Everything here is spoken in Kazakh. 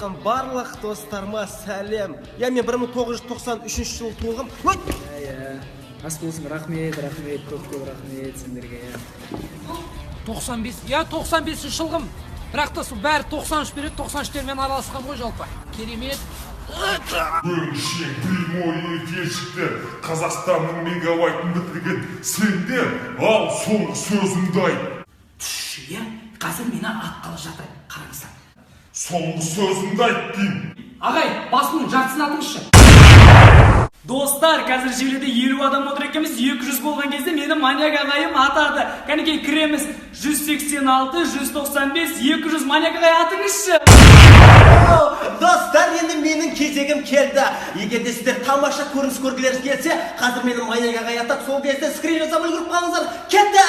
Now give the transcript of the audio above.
жатқан барлық достарыма сәлем. Иә, мен 1993 жылы туылғам. Ой! Иә, ас болсын, рахмет, рахмет, көп көп рахмет сендерге, иә. 95, иә, 95 жылғым, бірақ та сол бәрі 93 береді, 93-термен араласқанмын ғой жалпы. Керемет. Өңшең прямой эфирщиктер, Қазақстанның мегабайтын бітірген сендер, ал соңғы сөзіңді айт. Иә, қазір мені атқалы жатыр, қараңыздар. Соңғы сөзіңді айт деймін. Ағай, басымның жартысын атыңызшы. Достар, қазір желіде 50 адам отыр екенбіз, 200 болған кезде мені маньяк ағайым атады. Кәнекей, кіреміз. 186, 195, 200, маньяк ағай, атыңызшы. Достар, енді менің кезегім келді. Егер де сіздер тамаша көрініс көргілеріңіз келсе, қазір мені маньяк ағай атады, сол кезде скрин жасап үлгеріп қалыңыздар. Кетті!